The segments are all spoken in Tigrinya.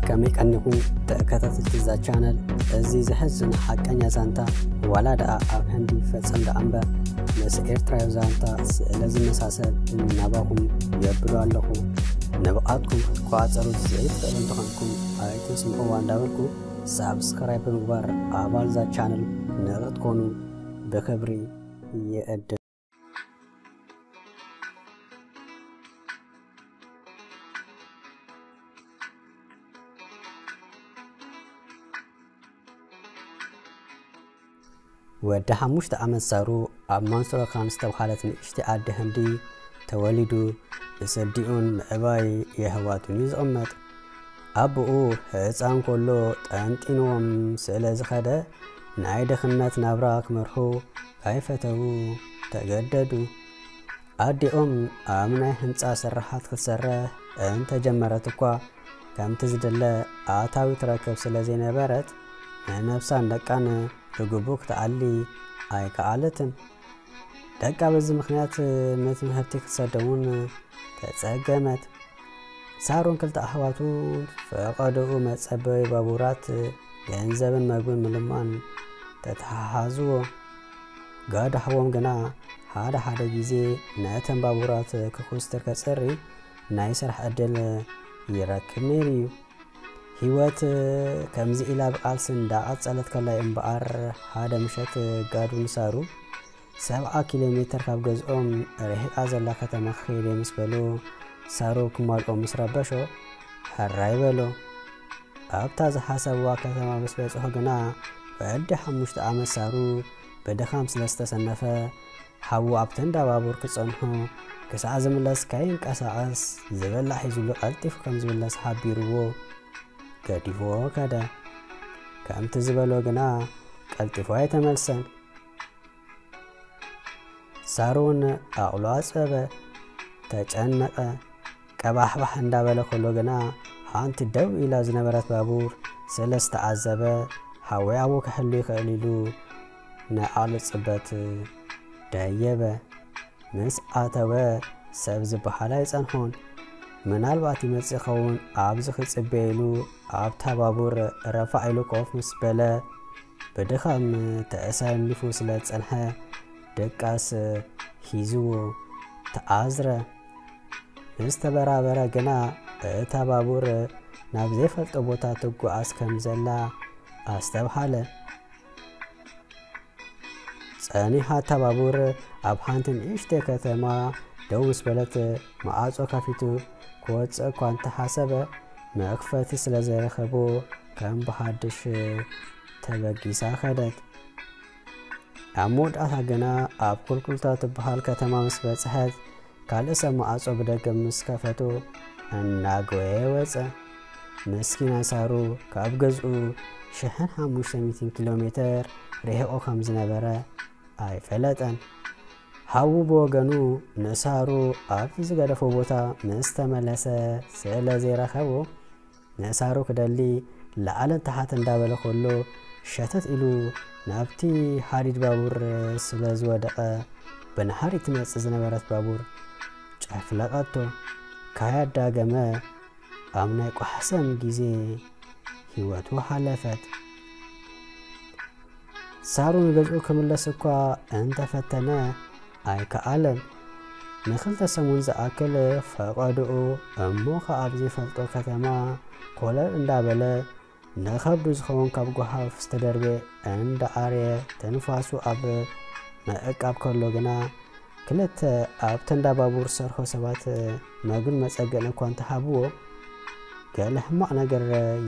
ከመይ ቀኒኹም ተከታተልቲ እዛ ቻነል? እዚ ዘሕዝን ሓቀኛ ዛንታ ዋላ ደኣ ኣብ ህንዲ ይፈጸም ደኣ እምበር፣ ምስ ኤርትራዊ ዛንታ ስለ ዝመሳሰል ናባኹም የብሎ ኣለኹ። ንብቓትኩም ክትቆጻጸሩ ዘይትኽእሉ እንተኾንኩም ኣይትስምዕዋ እንዳበልኩ፣ ሳብስክራይብ ብምግባር ኣባል እዛ ቻነል ንኽትኮኑ ብኽብሪ ይዕድም። ወዲ ሓሙሽተ ዓመት ሳሩ ኣብ ማንሱራ ካብ ዝተብሃለት ንእሽቲ ዓዲ ህንዲ ተወሊዱ፣ ብስዲኡን ምዕባይ የህዋቱን እዩ ዝቕመጥ። ኣቦኡ ህፃን ኮሎ ጠንጢንዎም ስለ ዝኸደ፣ ናይ ድኽነት ናብራ ክመርሑ ኣይፈተዉ፣ ተገደዱ። ኣዲኦም ኣብ ናይ ህንፃ ስራሓት ክትሰርሕ እንተጀመረት እኳ፣ ከምቲ ዝድለ ኣታዊ ትረክብ ስለ ዘይነበረት፣ ንነብሳን ደቃን ብግቡእ ክትኣሊ ኣይከኣለትን። ደቃ በዚ ምኽንያት ንትምህርቲ ክትሰዶም እውን ተጸገመት። ሳሮን ክልተ ኣሕዋቱ ፈቐዶኡ መጸበዊ ባቡራት ገንዘብን መግብን ምልማን ተተሓሓዝዎ። ጋዳሕዎም ግና ሓደ ሓደ ግዜ ነተን ባቡራት ክኩስትር ከጽሪ ናይ ስራሕ ዕድል ይረክብ ነይሩ እዩ። ህይወት ከምዚ ኢላ ብቓልሲ እንዳቐጸለት ከላ እዩ እምበኣር፣ ሓደ ምሸት ጋዱ ንሳሩ ሰብዓ ኪሎ ሜትር ካብ ገዝኦም ርሒቓ ዘላ ከተማ ክኸይድ እየ ምስ በሎ፣ ሳሩ ክማልኦ ምስ ረበሾ፣ ሕራይ በሎ። ኣብታ ዝሓሰብዋ ከተማ ምስ በጽሑ ግና፣ ወዲ ሓሙሽተ ዓመት ሳሩ ብድኻም ስለ ዝተሰነፈ፣ ሓዉ ኣብቲ እንዳ ባቡር ክጸንሖ፣ ክሳዕ ዝምለስ ከይንቀሳቐስ፣ ዝብላዕ ሒዙሉ ቀልጢፉ ከም ዝምለስ ሓቢርዎ፣ ገዲፍዎ ከደ። ከምቲ ዝበሎ ግና ቀልጢፉ ኣይተመልሰን። ሳሮን ኣቕሎ ኣጽበበ፣ ተጨነቐ። ቀባሕባሕ እንዳበለ ከሎ ግና፣ ሓንቲ ደው ኢላ ዝነበረት ባቡር ስለ ዝተዓዘበ፣ ሓዊ ኣብኡ ክሕሉ ይኽእል ኢሉ ናይ ዓቕሊ ጽበት ደየበ። ምስ ኣተወ፣ ሰብ ዝበሃል ኣይጸንሖን። ምናልባት ይመጽእ ይኸውን፣ ኣብዚ ክጽበ ኢሉ ኣብታ ባቡር ረፋዕ ኢሉ ኮፍ ምስ በለ፣ ብድኻም ተእሳኒፉ ስለ ዝጸንሐ፣ ድቃስ ሒዝዎ ተኣዝረ። ምስ ተበራበረ ግና፣ እታ ባቡር ናብ ዘይፈልጦ ቦታ ትጓዓዝ ከም ዘላ ኣስተብሃለ። ጸኒሓ እታ ባቡር ኣብ ሓንቲ ንእሽተይ ከተማ ደው ምስ በለት፣ መዓጾ ከፊቱ ክወጽእ እኳ እንተሓሰበ፣ መኽፈቲ ስለ ዘይረኸቦ፣ ከም ብሓድሽ ተበጊሳ ከደት። ኣብ መወዳእታ ግና ኣብ ኩልኩልታ ትበሃል ከተማ ምስ በጽሐት፣ ካልእ ሰብ መዓጾ ብደገ ምስ ከፈቱ፣ እናጎየ ወጸ። መስኪና ሳሩ ካብ ገዝኡ ሽሕን ሓሙሽተ ሚእትን ኪሎ ሜተር ርሒቑ ከም ዝነበረ ኣይፈለጠን። ሓዉ ብወገኑ፣ ንሳሩ ኣብቲ ዝገደፎ ቦታ ምስ ተመለሰ ስለ ዘይረኸቦ፣ ንሳሩ ክደሊ ላዕልን ታሕት እንዳበለ ከሎ፣ ሸተት ኢሉ ናብቲ ሃዲድ ባቡር ስለ ዝወደቐ፣ ብናህሪ ትመጽእ ዝነበረት ባቡር ጨፍለቐቶ። ካያዳገመ ኣብ ናይ ቋሕሰም ግዜ ህይወቱ ሓለፈት። ሳሩ ንገዝኡ ክምለስ እኳ እንተፈተነ ኣይከኣለን። ንኽልተ ሰሙን ዝኣክል ፈቐድኡ እሞ ኸኣ ኣብ ዘይፈልጦ ከተማ ኮለል እንዳበለ፣ ንኸብዱ ዝኸውን ካብ ጓሃፍ ዝተደርበ እንዳኣርየ፣ ትንፋሱ ኣብ ምዕቃብ ከሎ ግና፣ ክልተ ኣብቲ እንዳ ባቡር ዝሰርሑ ሰባት መግብን መጸግዕን እኳ እንተሃብዎ፣ ገለ ሕማቕ ነገር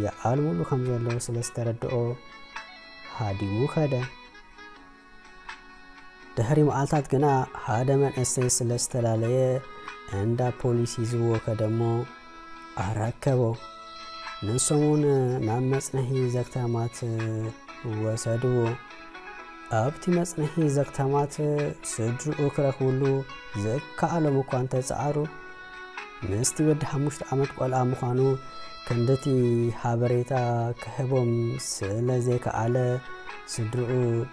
ይኣልሙሉ ከም ዘለዉ ስለ ዝተረድኦ ሃዲሙ ከደ። ድሕሪ መዓልታት ግና ሓደ መንእሰይ ስለ ዝተፈላለየ እንዳ ፖሊስ ሒዝዎ ከደ እሞ ኣረከቦ። ንሶም እውን ናብ መጽንሒ ዘግታማት ወሰድዎ። ኣብቲ መጽንሒ ዘግታማት ስድርኡ ክረኽብሉ ዝከኣሎም እኳ እንተጸዓሩ፣ ምስቲ ወዲ ሓሙሽተ ዓመት ቆልዓ ምዃኑ ክንድቲ ሓበሬታ ክህቦም ስለ ዘይከኣለ፣ ስድርኡ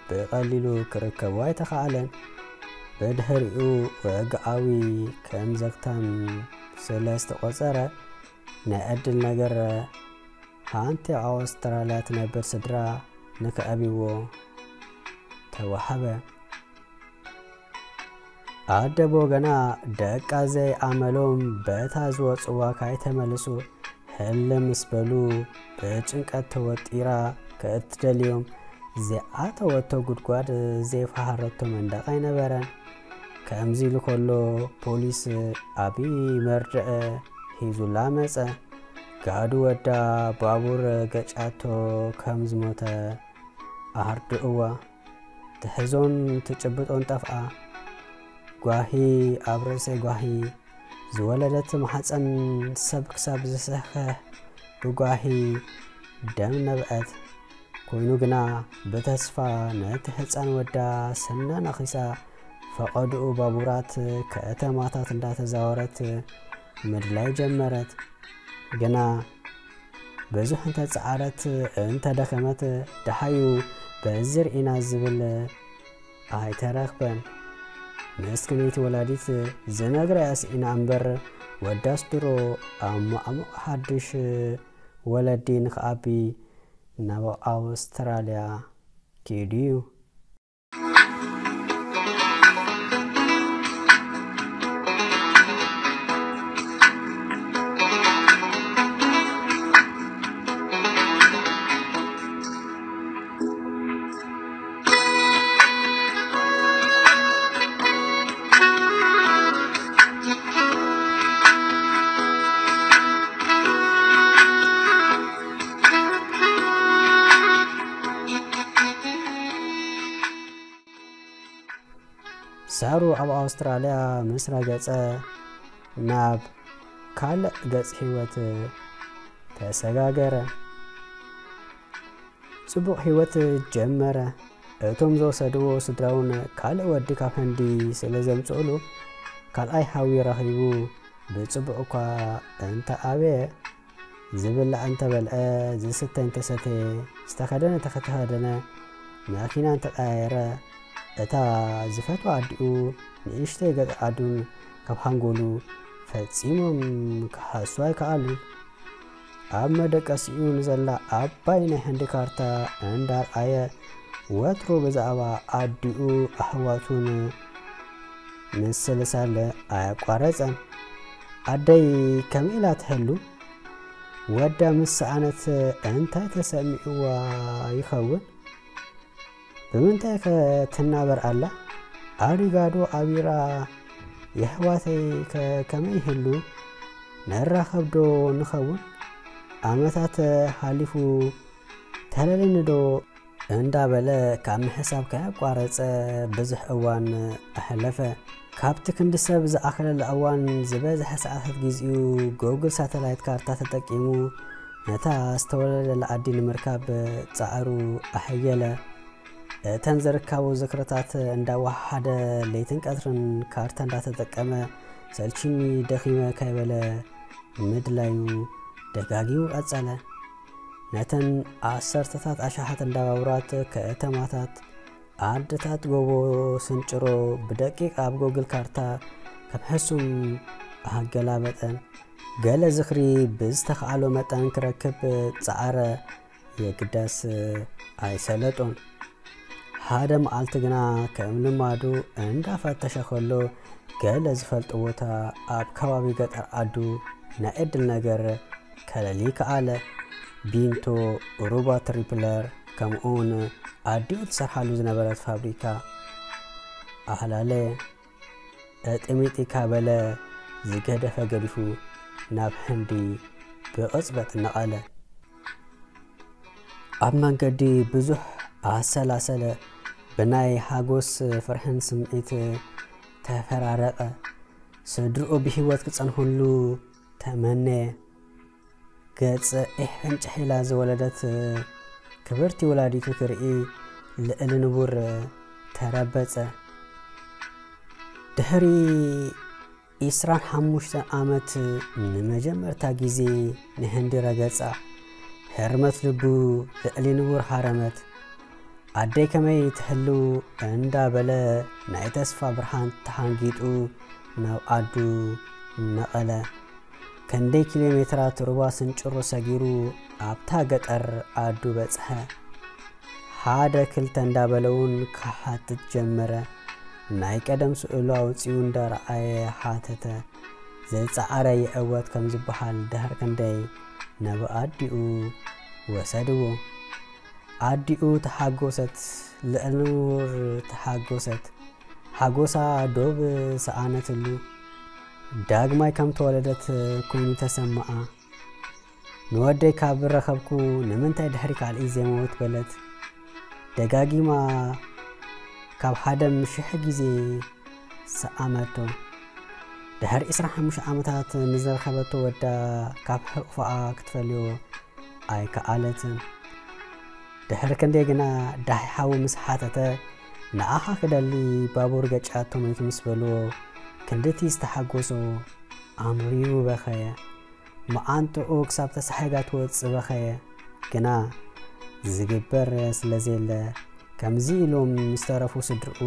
ብቐሊሉ ክርከቡ ኣይተኻእለን። ብድሕሪኡ ወግዓዊ ከም ዘግታም ስለ ዝተቖጸረ፣ ናይ ዕድል ነገር ሓንቲ ኣብ ኣውስትራልያ ትነብር ስድራ ንክዕብይዎ ተዋሃበ። ኣደ ብወገና ደቃ ዘይኣመሎም በታ ዝወጽዋ ካይተመልሱ ህልም ምስ በሉ ብጭንቀት ተወጢራ ክትደልዮም ዝኣተወቶ ጉድጓድ ዘይፈሃረቶ መንደቕ ኣይነበረን። ከምዚ ኢሉ ከሎ ፖሊስ ኣብይ መርድእ ሂዙላ መጸ። ጋዱ ወዳ ባቡር ገጫቶ ከም ዝሞተ ኣርድእዋ። ትሕዞን ትጭብጦን ጠፍኣ። ጓሂ ኣብ ርእሰ ጓሂ ዝወለደት ማሕፀን ሰብ ክሳብ ዝስሕሕ ብጓሂ ደም ነብዐት። ኮይኑ ግና ብተስፋ ነቲ ህፃን ወዳ ሰና ነኺሳ ፈቐድኡ ባቡራት ከተማታት እንዳተዛወረት ምድላይ ጀመረት። ግና ብዙሕ እንተፀዓረት እንተደኸመት ደሃዩ በዚ ርኢና ዝብል ኣይተረኽበን። ምስክነይቲ ወላዲት ዝነግረያ ስኢና እምበር ወዳስ ድሮ ኣማዕሙቕ ሓድሽ ወለዲ ንኽኣቢ ናብ ኣውስትራልያ ኪዱ እዩ። ሳሩ ኣብ ኣውስትራልያ ምስ ረገጸ ናብ ካልእ ገጽ ህይወት ተሰጋገረ። ጽቡቕ ህይወት ጀመረ። እቶም ዝወሰድዎ ስድራውን ካልእ ወዲ ካብ ህንዲ ስለ ዘምጽኡሉ ካልኣይ ሃዊ ረኺቡ ብጽቡቕ እኳ እንተኣበየ ዝብላዕ እንተበልዐ፣ ዝስተ እንተሰተየ፣ ዝተኸደነ እንተተኸደነ፣ መኪና እንተቀያየረ፣ እታ ዝፈትዋ ኣዲኡ ንእሽተይ ገጠር ዓዱን ካብ ሃንጎሉ ፈጺሞም ክሃስዋ ኣይከኣሉን። ኣብ መደቀሲኡ ንዘላ ዓባይ ናይ ህንዲ ካርታ እንዳርኣየ ወትሩ ብዛዕባ ኣዲኡ ኣሕዋቱን ምስልሳል ኣየቋረጸን። ኣደይ ከመይ ኢላ ትህሉ? ወዳ ምስ ሰኣነት እንታይ ተሰሚዕዋ ይኸውን? ብምንታይ ከ ትናበር ኣላ? ኣሪጋዶ ኣቢራ የሕዋተይ ከ ከመይ ይህሉ? ንራኸብ ዶ ንኸውን? ዓመታት ሓሊፉ ተለለኒ ዶ? እንዳበለ ካብ ምሕሳብ ከያቋረጸ ብዙሕ እዋን ኣሕለፈ። ካብቲ ክንዲ ሰብ ዝኣኽለላ እዋን ዝበዝሐ ሰዓታት ግዚኡ ጎግል ሳተላይት ካርታ ተጠቂሙ ነታ ዝተወለደላ ዓዲ ንምርካብ ጻዕሩ ኣሐየለ። እተን ዝርካቡ ዝክርታት እንዳወሓደ ለይትን ቀትርን ካርታ እንዳተጠቀመ ሰልችኒ ደኺመ ከይበለ ምድላዩ ደጋጊሙ ቀጸለ። ነተን ዓሰርተታት ኣሽሓት እንዳባቡራት ከተማታት ዓድታት ጎቦ ስንጭሮ ብደቂቕ ኣብ ጎግል ካርታ ከም ሕሱም ኣገላበጠን። ገለ ዝኽሪ ብዝተኻእሎ መጠን ክረክብ ጸዓረ። የግዳስ ኣይሰለጦን። ሓደ መዓልቲ ግና ከም ልማዱ እንዳፈተሸ ከሎ ገለ ዝፈልጦ ቦታ ኣብ ከባቢ ገጠር ዓዱ ናይ ዕድል ነገር ከለሊ ከኣለ። ቢንቶ፣ ሩባ ትሪፕለር ከምኡውን ኣዲኡ ትሰርሓሉ ዝነበረት ፋብሪካ ኣህላለየ። እጥሚጢ ካበለ ዝገደፈ ገዲፉ ናብ ህንዲ ብቕጽበት ነቐለ። ኣብ መንገዲ ብዙሕ ኣሰላሰለ። ብናይ ሓጎስ ፍርሕን ስምዒት ተፈራረቐ። ስድርኡ ብህይወት ክጸንሕሉ ተመነየ። ገጽ ዒሕ ፍንጭሕ ኢላ ዝወለደት ክብርቲ ወላዲቱ ክርኢ ልዕሊ ንቡር ተረበጸ። ድሕሪ ዒስራን ሓሙሽተን ዓመት ንመጀመርታ ግዜ ንህንዲ ረገጻ። ህርመት ልቡ ልዕሊ ንቡር ሃረመት። ኣደይ ከመይ ትህሉ እንዳበለ ናይ ተስፋ ብርሃን ተሓንጊጡ ናብ ዓዱ ነቐለ። ክንደይ ኪሎ ሜትራት ሩባ ስንጭሮ ሰጊሩ ኣብታ ገጠር ኣዱ በጽሐ። ሓደ ክልተ እንዳበለ እውን ክሓትት ጀመረ። ናይ ቀደም ስእሉ ኣውጺኡ እንዳረኣየ ሓተተ። ዝጸዓረ ይዕወት ከም ዝበሃል ድሕሪ ክንደይ ናብ ኣዲኡ ወሰድዎ። ኣዲኡ ተሓጎሰት፣ ልዕሊ ንቡር ተሓጎሰት። ሓጎሳ ዶብ ሰኣነትሉ። ዳግማይ ከም ተወለደት ኮይኑ ተሰማኣ። ንወደይ ካብ ረኸብኩ ንምንታይ ድሕሪ ካልእ ዘይመውት በለት። ደጋጊማ ካብ ሓደ ሽሕ ግዜ ሰኣመቶ። ድሕሪ ዕስራን ሓሙሽተ ዓመታት ንዝረኸበቶ ወዳ ካብ ሕቕፎኣ ክትፈልዮ ኣይከኣለትን። ድሕሪ ክንደይ ግና ዳሒ ሓዊ ምስ ሓተተ፣ ንኣኻ ክደሊ ባቡር ገጫቶ መይቱ ምስ በልዎ፣ ክንድቲ ዝተሓጎሶ ኣምሪሩ በኸየ። መዓንጥኡ ክሳብ ተሳሒጋ ትወጽእ በኸየ። ግና ዝግበር ስለ ዘየለ፣ ከምዚ ኢሎም ምስ ተረፉ ስድርኡ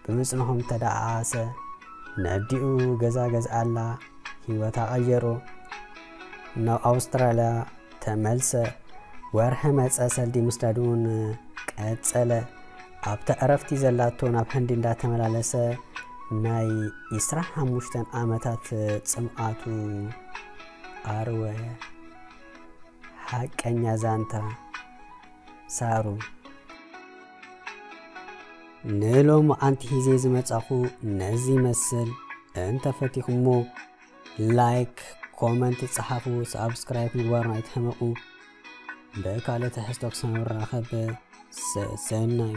ብምጽንሖም ተደዓዓሰ። ነዲኡ ገዛ ገዝኣላ፣ ህይወታ ቀየሮ። ናብ ኣውስትራልያ ተመልሰ። ወርሒ መጸ፣ ሰልዲ ምስዳድ እውን ቀጸለ። ኣብታ ዕረፍቲ ዘላቶ ናብ ህንዲ እንዳተመላለሰ ናይ ዕስራን ሓሙሽተን ዓመታት ጽምኣቱ ኣርወየ። ሓቀኛ ዛንታ ሳሩ። ንሎሚ ኣንቲ ሒዜ ዝመጻኹ ነዚ ይመስል። እንተፈቲኹሞ ላይክ፣ ኮመንት ጸሓፉ፣ ሳብስክራይብ ምግባርና ኣይትሕመቑ። ብካልእ ትሕዝቶ ክሳብ ንራኸብ ሰ-፣ ሰናይ።